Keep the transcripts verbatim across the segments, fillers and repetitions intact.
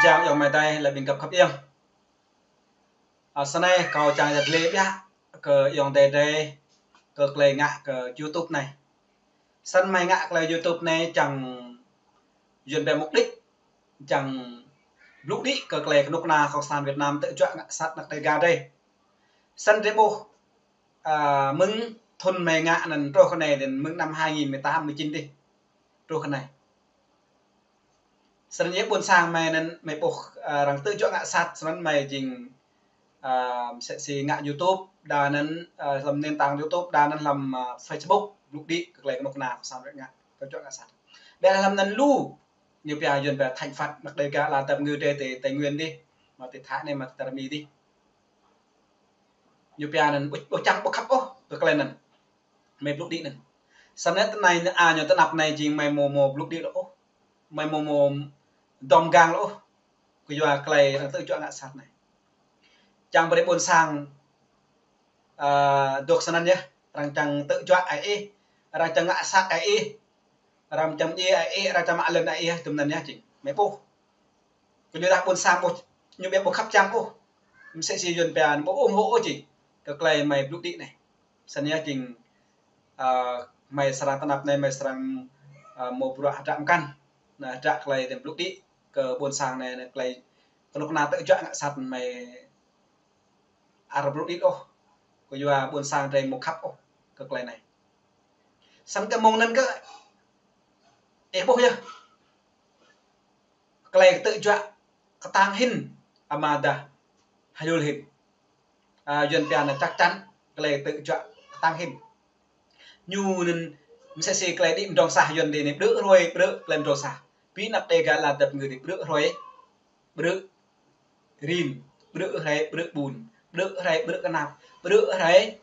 Čang ayŏng amai adơi lĕ ƀing găp khăp iăng. A, snăn anai kâo čang yăt lĕ biă kơ ayŏng adơi adơi kơ tơlơi ngă kơ YouTube anai. Snăn mơ̆ ngă tơlơi YouTube anai čang Yuăn pia mục đích čang blŭ đĭ kơ tơlơi kơnuk kơna cộng sản Việt Nam tơjuă ngă sat anăk Đêga adơi. Snăn drei ƀuh, a, mơ̆ng thŭn mơ̆ ngă anăn truh kơ anai, anăn mơ̆ng năm hai nghìn mười tám, mười chín dih. Truh kơ anai. Snăn yơh ƀuôn sang mơ̆ anăn mơ̆ ƀuh, a, arăng tơjuă ngă sat, snăn mơ̆ jing, a, msĕ si ngă YouTube, đa anăn, a, hlăm nền tảng YouTube, đa anăn hlăm, a, Facebook, blŭ đĭ kơ tơlơi kơnuk kơna cộng sản Việt Nam tơjuă ngă sat. Ƀiădah hlăm anăn lu, ñu pia Yuăn pia thành phần anăk Đêga ala dăp ngư drei ti Tây Nguyên dih, mă ti Thái anai, mă ti Tarmi dih. Ñu pia anăn ƀu, ƀu čang ƀu khăp ôh kơ tơlơi anăn. Mơ̆ blŭ đĭ anăn. Snăn anai tơnap anai jing mơ̆ mơ̆ mơ̆ blŭ đĭ lŏ ôh. Mơ̆ mơ̆ mơ̆ dŏm gang lŏ ôh. Kyua tơlơi arăng tơjuă ngă sat anai. Čang brei ƀuôn sang, a, dŏ snăn yơh. Arăng čang tơjuă ai ih. Arăng čang ngă sat ai ih. Arăng čang djiê ai ih, arăng čang mă lŏn ai ih, tui anăn yơh jing. Mơ̆ ƀuh. Kyuadah ƀuôn sang ƀuh, ñu ƀu, ƀu khăp čang ôh. Msĕ si Yuăn pia ƀu ủng hộ ôh jing kơ tơlơi mơ̆ blŭ đĭ anai. Snăn yơh jing, a, mơ̆ srăng tơnap anai, mơ̆ srăng, a, mơ̆ bruă hơdră mơkăn. Anăn hơdră tơlơi tơm blŭ đĭ kơ ƀuôn sang anai, anăn tơlơi kơnuk kơna tơjuă ngă sat mơ̆ ăt blŭ đĭ ôh. Kyua ƀuôn sang drei ƀu khăp ôh kơ tơlơi anai. Snăn kơ mơ̆ng anăn kơ, ih ƀuh yơh. Tơlơi tơjuă kơtang hĭn, amăng dah hlul hĭn. A, Yuăn pia anăn chắc chắn, tơlơi tơjuă kơtang hĭn. Ñu anăn msĕ si tơlơi đĭ mdrŏng sah Yuăn dih anai ƀrư̆ hrơi ƀrư̆ tơlơi mdrŏng sah. Bi anăk Đêga ala dăp ngư dih ƀrư̆ hrơi ƀrư̆ rin, ƀrư̆ hrơi ƀrư̆ ƀun, ƀrư̆ hrơi ƀrư̆ kơnap, ƀrư̆ hrơi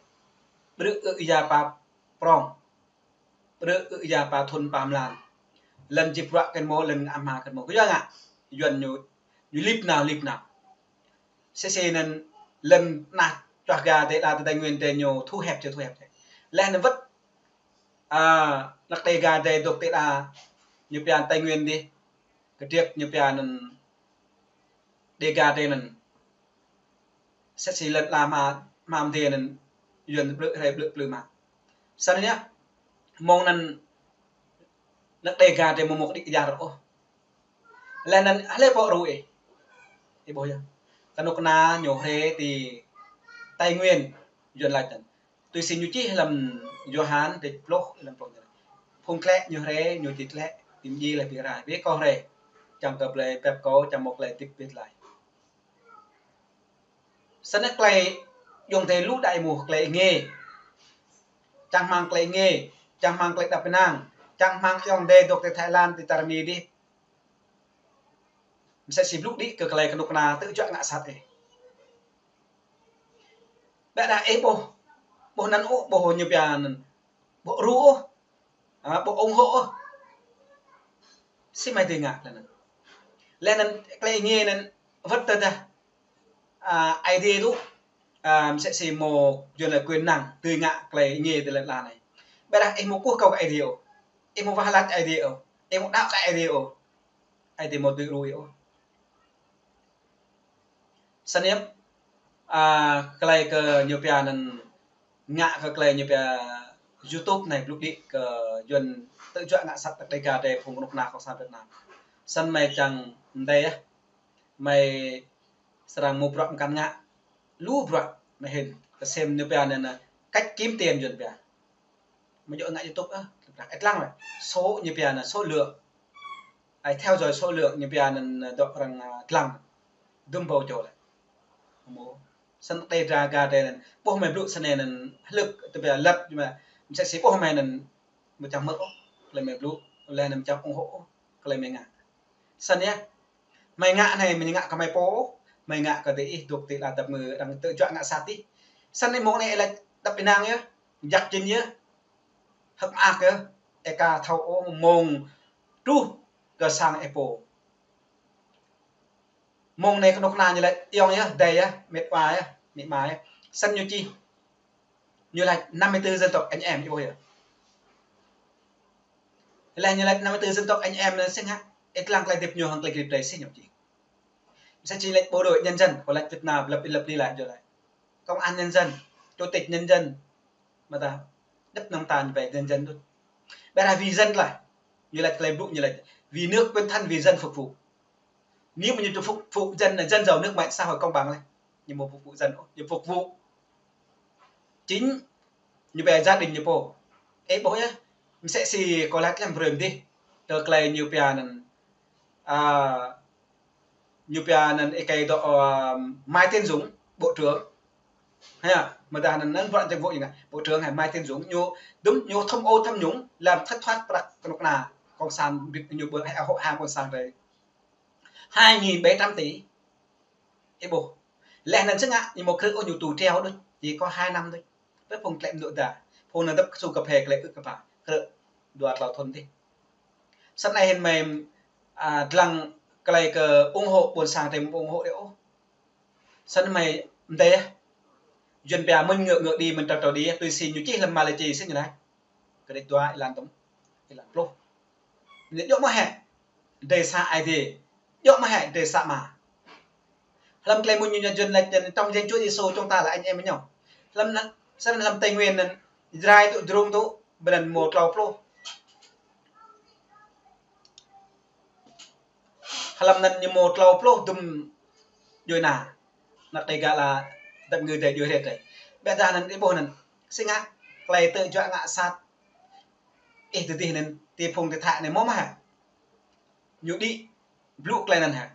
ƀrư̆ ư ya pa prong. Ƀrư̆ ư ya pa thŭn pa mlan. Lŏn jing bruă kơ mơ̆, lŏn ngă hma kơ mơ̆. Kyua ngă, Yuăn ñu, ñu lip nao, lip nao. Msĕ si anăn lŏn tơnah čuah ga drei đa ti Tây Nguyên drei ñu thu hẹp čơ, thu hẹp čơ. Leh anăn wơ̆t, a, anăk Đêga drei dŏ ti đa ñu pia Tây Nguyên dih. Kơdriăk ñu pia anăn Đêga drei anăn. Msĕ si lŏn ala hma, hma mdê anăn Yuăn ƀrư̆ hrơi ƀrư̆ plư mă. Snăn yơh, mơ̆ng anăn anăk Đêga drei mơ̆ mơ̆ kơđi kơjar ôh. Leh anăn hlei pô rŭ ih. Ih ƀuh yơh. Kơnuk kơna ñu hriê ti Tây Nguyên, Yuăn lač anăn. Tui si ñu čih hlăm Yôhan dêč pluh, hlăm pluh anăn. Phung tlĕ ñu hriê, ñu či tlĕ, bi mdjiê leh bi rai. Bi kâo hriê. Čang kơ blei pĕp kâo, čang mơ̆ tơlơi hơdip bi tlaih. Snăn tơlơi ayŏng adơi lu đa êmuh tơlơi êngiê. Čang hmăng tơlơi êngiê, čang hmăng tơlơi êđăp ênang, čang hmăng ayŏng adơi dŏ ti Thái Lan, ti Tarmi dih. Msĕ si blŭ đĭ kơ tơlơi kơnuk kơna tơjuă ngă sat ih. Ƀiădah ih ƀuh, ƀuh anăn ôh, ƀuh ñu pia anăn. Ƀu rŭ ôh. A, ƀu ủng hộ ôh. Si mơ̆ dưi ngă leh anăn. Leh anăn tơlơi êngiê anăn wơ̆t tơdah, a, Aê Diê tŭ, a, msĕ si mơ̆ Yuăn lač quyền năng dưi ngă tơlơi êngiê ti lŏn ala anai. Ƀiădah ih ƀu kơkuh kơ Aê Diê ôh. Ih ƀu wah lač Aê Diê ôh. Ih ƀu đaŏ kơ Aê Diê ôh. Aê Diê ƀu dưi rŭ ih ôh. Snăn yơh, a, tơlơi kơ ñu pia anăn ngă kơ tơlơi ñu pia YouTube anai blŭ đĭ kơ Yuăn tơjuă ngă sat anăk Đêga drei phung kơnuk kơna cộng sản Việt Nam. Snăn mơ̆ čang mdei yơh, mơ̆ srăng mơ̆ bruă mơkăn ngă. Lu bruă mơ̆ hĭn, kơsem ñu pia anăn cách kiếm tiền Yuăn pia. Mơ̆ djŏ ngă YouTube ah, ih lăng leh. Số ñu pia anăn số lượng. Ai theo dõi số lượng ñu pia anăn dŏ arăng, a, lăng. Dŭm ƀâo čô leh. Mơ̆. Snăn Đêga drei anăn. Ƀuh mơ̆ blŭ snăn anăn hlơ̆k tơbiă lăp ñu mơ̆. Msĕ si ƀuh mơ̆ anăn mơ̆ čang hmư̆ ôh. Tơlơi mơ̆ blŭ. Leh anăn mơ̆ čang ủng hộ ôh. Tơlơi mơ̆ ngă. Snăn yơh. Mơ̆ ngă anai mơ̆ ngă kơ mơ̆ pô. Mơ̆ ngă kơ diih dŏ ti ala dăp ngư arăng tơjuă ngă sat ih. Snăn anai mơ̆ng anai ih lač êđăp ênang yơh. Jăk jĭn yơh. Hơ̆k mơak yơh, ih ka thâo ôh mơ̆ng truh kơ sang ih pô. Mơ̆ng anai kơnuk kơna ñu lač ayŏng yơh, adơi yơh, met wa yơh, amĭ ama yơh. Snăn ñu čih. Ñu lač năm mươi tư dân tộc anh em, ih ƀuh yơh. Leh ñu lač năm mươi tư dân tộc anh em anăn si ngă, ih lăng tơlơi hơdip ñu hăng tơlơi hơdip drei si ñu čih. Sẽ chỉ lệnh bộ đội nhân dân, kâo laĭ Việt Nam, lặp đi lặp đi lại rồi lại. Công an nhân dân, chủ tịch nhân dân, mơ̆ ta, đắp năm ta ñu pĕ nhân dân đôč. Ƀiădah vì dân lah, ñu laĭ tơlơi blŭ ñu laĭ, vì nước quên thân, vì dân phục vụ. Nếu mà ñu phục vụ dân là dân giàu nước mạnh, xã hội công bằng lah. Ñu hmâo phục vụ dân, ñu phục vụ chính ñu pia gia đình ñu pô. Ê, ƀuh yơh. Msĕ si kâo laĭ lăm brơi mơdih. Tơ tơlơi ñu pia anŭn, a, ñu pia anŭn ê kơi dŏ, a, Mai Tiến Dũng, bộ trưởng. Ha, mơ̆ dah anŭn, anŭn bộ trưởng vụ gì nè. Bộ trưởng hă Mai Tiến Dũng, ñu, dŭm, ñu tham ô tham nhũng, làm thất thoát prăk kơnuk kơna. Cộng sản Việt, ñu ƀơi, hộ hàng cộng sản đấy. Hai nghìn bảy trăm tỷ. Ê ƀuh. Laih anŭn sĭt ngă, ñu hmâo krư̆ ôh ñu tù treo đôč, chỉ có hai năm đôč. Pơ phung klĕ mdŏ da, phung anŭn dăp kơsu kơphê klĕ ư̆ kơpa, krư̆ dua klâo thŭn dih. Sĭt anai hĭn mơi, a, dlăng klĕ kơ ủng hộ ƀôn sang tơm ủng hộ đĕ ôh. Sĭt mơi mdê, Yuan pia mơ̆n ngựa ngựa đi, mơ̆n trâu trâu đi, tui si ñu čih lăm Malachi sĭt ñu laĭ. Kơđĕč dua, êlan tŭm, êlan pluh. Ñu djơ̆ mơ̆ hĕ? Drơi sa Aê Diê. Djơ̆ mơ̆ hĕ? Drơi sa Ama. Hlăm tơlơi mơ̆ng ñu ñu Yuan laĭ, trong danh Chúa Giêsu chúng ta là anh em với nhau. Hlăm anŭn, sĭt hlăm Tây Nguyên anŭn, Jrai tŭ, Jrung tŭ, ƀơi anŭn hmâo klâo pluh. Hlăm anŭn ñu hmâo klâo pluh dŭm djuai ana. Anăk Đêga la dăp ngư dêh djuai hrĕt dêh. Ƀiădah anŭn ih ƀuh anŭn. Sĭt ngă, tơlơi tơjuă ngă sat. Ih tơdih anŭn, ti phung ti thă anai hmâo mơ̆ hă? Ñu đĭ blŭ tơlơi anŭn hă?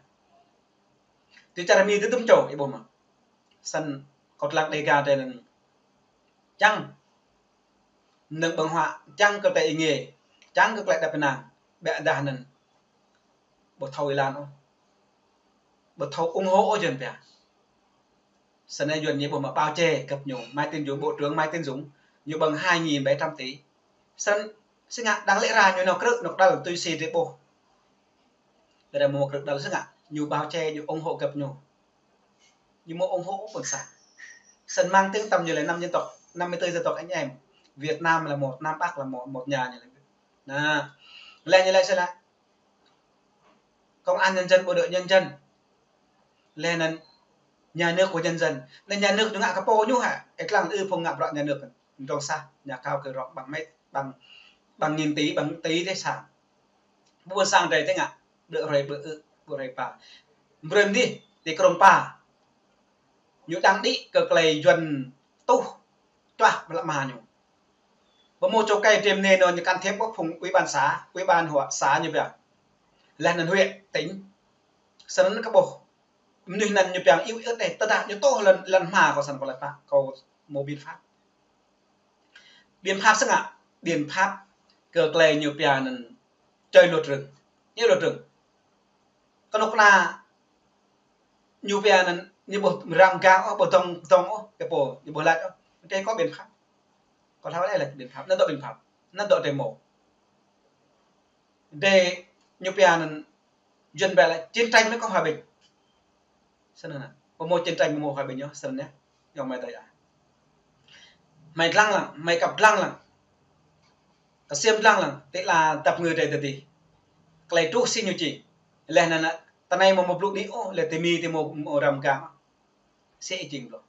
Ti čar Mi tơdŭm čô, ih ƀuh mơ̆? Sĭt kâo tlăng Đêga dêh anŭn. Čang. Mơnơ̆ng ƀơ̆ng huă, čang kơ tơlơi êngiê, čang kơ tơlơi đăp ênang, ƀiădah anŭn ƀu thâo êlan ôh. Ƀu thâo ủng hộ ôh Yuan pia. Sĭt anai Yuan ñu ƀuh mă bao che găp ñu, Mai Tiến Dũng, bộ trưởng Mai Tiến Dũng, ñu ƀơ̆ng hai nghìn bảy trăm tỷ. Sĭt, sĭt ngă đang lĕ ra ñu nao krư̆, nao đăl tui si drơi ƀuh. Ƀiădah hmâo krư̆ đăl sĭt ngă, ñu bao che, ñu ủng hộ găp ñu. Ñu hmâo ủng hộ ƀôn sang. Sĭt mang tiếng tăm ñu lĕ năm dân tộc, năm mươi tư dân tộc anh em. Việt Nam là một, Nam Bắc là một, một nhà ñu lĕ. Anai, laih ñu laĭ sĭt lĕ. Công an nhân dân, bộ đội nhân dân. Laih anŭn nhà nước của nhân dân. Anŭn nhà nước ñu ngă kơ pô ñu hă? Ih lăng ư phung ngă bruă nhà nước. Dong sah, nhà cao cửa rộng bằng mét, bằng, bằng nghìn tỷ, bằng tỷ tài sản. Ƀuôn sang drơi tơ ngă, đơ hrơi ƀơ ư, ƀơ hrơi pa. Brơi mơdih, ti krông Pa. Ñu đang đĭ kơ tơlơi Yuan tuh, čuah ƀơi lăp ma ñu. Ƀu hmâo čô kơi drơi mơnê nao ñu can thiệp ôh phung ủy ban xã, ủy ban huyện xã ñu pia. Laih anŭn huyện, tỉnh. Sĭt anŭn kơ ƀuh. Mơnuih anŭn ñu pia iu ơt đeh, tơdah ñu tuh lŏn, lŏn hma kâo săn kâo laĭ pă, kâo hmâo biện pháp. Biện pháp sĭt ngă, biện pháp kơ tơlơi ñu pia anŭn chơi luật rừng. Ñu luật rừng. Kơnuk kơna ñu pia anŭn, ñu ƀu răm gang ôh, ƀu dŏng, dŏng ôh, kơ pô, ñu ƀu laĭ ôh. Drơi kơ biện pháp. Kâo thâo lĕ laĭ biện pháp, anŭn dŏ biện pháp, anŭn dŏ drơi hmâo. Drơi ñu pia anŭn Yuan pia là chiến tranh mới có hòa bình. Sĭt anŭn. Ƀu hmâo chiến tranh ƀu hmâo hòa bình yơh, sĭt anŭn yơh. Yơh mơi tơlơi ah. Mơi lăng lăng, mơi kăp lăng lăng. Kơsiam lăng lăng, tơlơi dăp ngư drơi tơdih. Tơlơi truh sĭt ñu čih. Laih anŭn, tơ anai hmâo hmâo blŭ đĭ ôh, laih ti Mi ti hmâo, hmâo răm gang. Sĭt ih jing blŏ.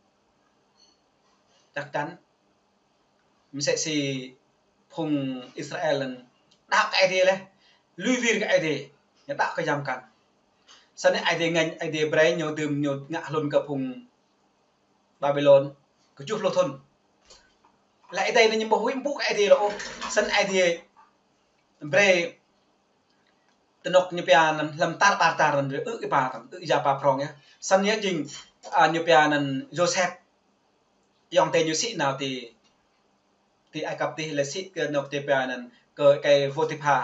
Chắc chắn. Msĕ si phung Israel anŭn đaŏ kơ Aê Diê laih, lui wir kơ Aê Diê, ñu đaŏ kơ yang mkăn. Sĭt anai Aê Diê ngă, Aê Diê brơi ñu dưm ñu ngă hlŭn kơ phung Babilôn kơjuh pluh thŭn. Laih Aê Diê anŭn ñu ƀu huĭ mpŭ kơ Aê Diê lŏ ôh. Sĭt anai Aê Diê brơi tơnŏk ñu pia anŭn hlăm tar ƀar tar anŭn ư̆ êpa tăm, ư̆ ya pa prong yơh. Sĭt anai jing, a, ñu pia anŭn Yôsep. Ayŏng adơi ñu sĭ nao ti, ti Ai Cập dih lĕ sĭ kơ anŏ tơpă anŭn, kơ kơi Phôtipha,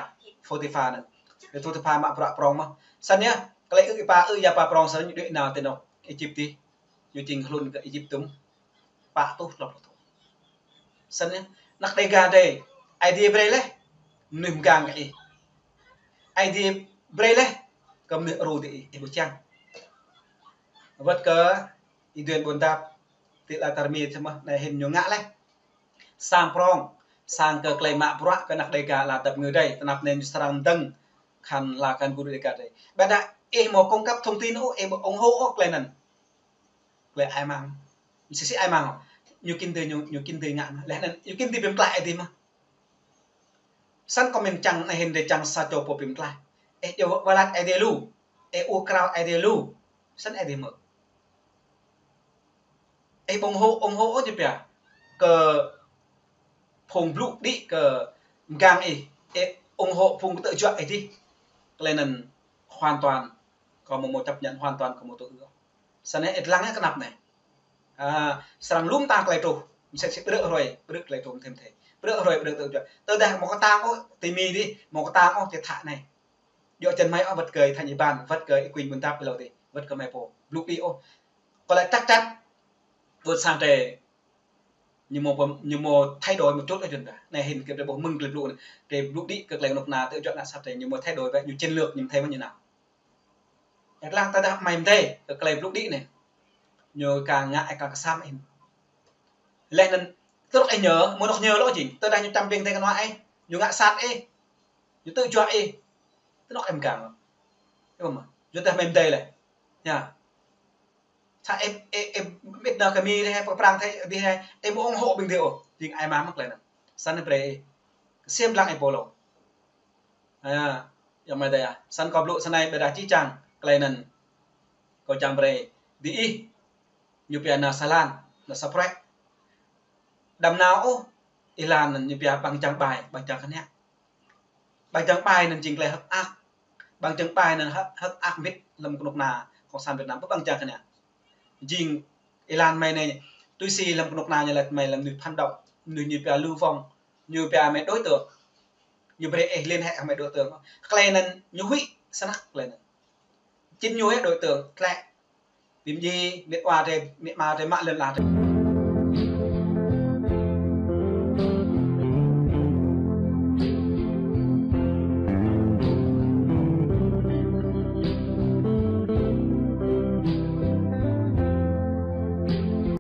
Phôtipha anŭn. Kơi Phôtipha mă bruă prong mơ̆n. Sĭt anai, tơlơi ư̆ êpa, ư̆ ya pa prong sĭt anai ñu đuaĭ nao ti anŏ Êjip dih. Ñu jing hlŭn kơ Êjip tŭm pă tuh klâo pluh thŭn. Sĭt anai, anăk Đêga drơi, Aê Diê brơi laih, mơnuih mgang kơ ih. Aê Diê brơi laih, kơ mơnuih ru tơ ih, ih ƀu čang. Wơ̆t kơ, ih dưi ƀôn dap, ti la tar Mi tơmơ̆, anai hĭn ñu ngă laih. Sang prong, sang kơ tơlơi mă bruă kơ anăk Đêga la dăp ngư drơi, tơnap anai ñu srăng dơ̆ng, khăn la khăn gru Đêga drơi. Ƀiădah, Ih mơ̆ cung cấp thông tin ôh, ih mơ̆ ủng hộ ôh tơlơi anŭn. Tơlơi ai mang. Sĭ sĭ ai mang ôh. Ñu kin tơ ñu, ñu kin tơ ngă. Laih anŭn, ñu kin tơ pơklaih ai tơ mơ̆. Săn comment čang anai hĭn dêh čang sa čô pô pơklaih. Ih jao wơ̆t ai tơ lu. Ih ur krao ai tơ lu. Săn ai tơ mơ̆. Ih ƀu ủng hộ, ủng hộ ôh jĕ pia. Kơ phung blŭ đĭ kơ mgang ih. Ih ủng hộ phung kơtư̆ juă ih dih. Tơlơi anŭn hoàn toàn. Kâo mơ̆ mơ̆ chấp nhận hoàn toàn kâo mơ̆ tŭ ư. Săn anai ih lăng anai kơnăp anai. A, srăng lŏm ta tơlơi truh. Mơsĕ sĭ brơi hrơi, brơi tơlơi truh mơ̆n thim thê. Brơi hrơi, brơi tơlơi truh. Tơdah mơ̆ kơtang ôh, tơ mi dih, mơ̆ kơtang ôh, tơ thă anai. Djơ̆ čăn mai ôh wơ̆t kơ thành ủy ban, wơ̆t kơ ih kuing ƀun tap pơ lŏn dih, wơ̆t kơ mai pô. Blŭ đĭ ôh. Kâo lăi chắc chắn. Wơ̆t sang tơ ñu mơ̆ pơm-, ñu mơ̆ thay đổi một chút ôh jun ta. Anai hĭn kơ tơ ƀuh mơ̆ng tơlơi blŭ anai. Tơ blŭ đĭ kơ tơlơi kơnuk kơna tơ juă ngă sat tơ ñu mơ̆ thay đổi ƀĕ ñu chiến lược ñu mơ̆ thay mơ̆n ñu nao. Ih lăng tơdah mai mơ̆n tơ kơ tơlơi blŭ đĭ anai. Ñu kơ ngă ih kơ kơsam ih. Laih anŭn tơlơi ih ñu, mơ̆ anŏ ñu lŏ jing. Tơdah ñu čăm ƀing tơ kơnua ih, ñu ngă sat ih. Ñu tơjuă ih. Tơlơi ih mơ̆ kang. Ih ƀuh mơ̆. Yua tơdah mai mơ̆n tơ lĕ. Ya. Sa ih, ih, ih, mĭt nao kơ mi dih hai, pơ Prang thê dih hai, ih ƀu ủng hộ ƀing dih ôh, jing ai mang mơ̆ tơlơi anŭn. Săn anai brơi ih. Kơsem lăng ih pô lŏ. Ha, yang mai dih ya. Săn kâo blŭ săn anai ƀiădah či čang tơlơi anŭn. Kâo čang brơi. Dih ih, ñu pia nao sa lan, nao sa proyek. Đăm nao ôh, ih lan anŭn ñu pia ƀăng jang ƀai, ƀăng jang kơnă. Ƀăng jang ƀai anŭn jing tơlơi hơ̆k mơak. Ƀăng jang ƀai anŭn hơ̆k, hơ̆k mơak mĭt lăm kơnuk kơna Cộng sản Việt Nam, ƀăng jang kơnă. Jing ih lan mai anai, tui si lăm kơnuk kơna ñu lăi mai lăm mơnuih phản động, mơnuih ñu pia lưu vong, ñu pia mai đối tượng. Ñu brơi ih liên hệ hăng mai đối tượng. Tơlơi anŭn ñu huĭ snăk tơlơi anŭn. Chính ñu ih đối tượng, tơlơi. Bim ji, mĭt wa tơ, mĭt ma tơ, mă lŏn la tơ.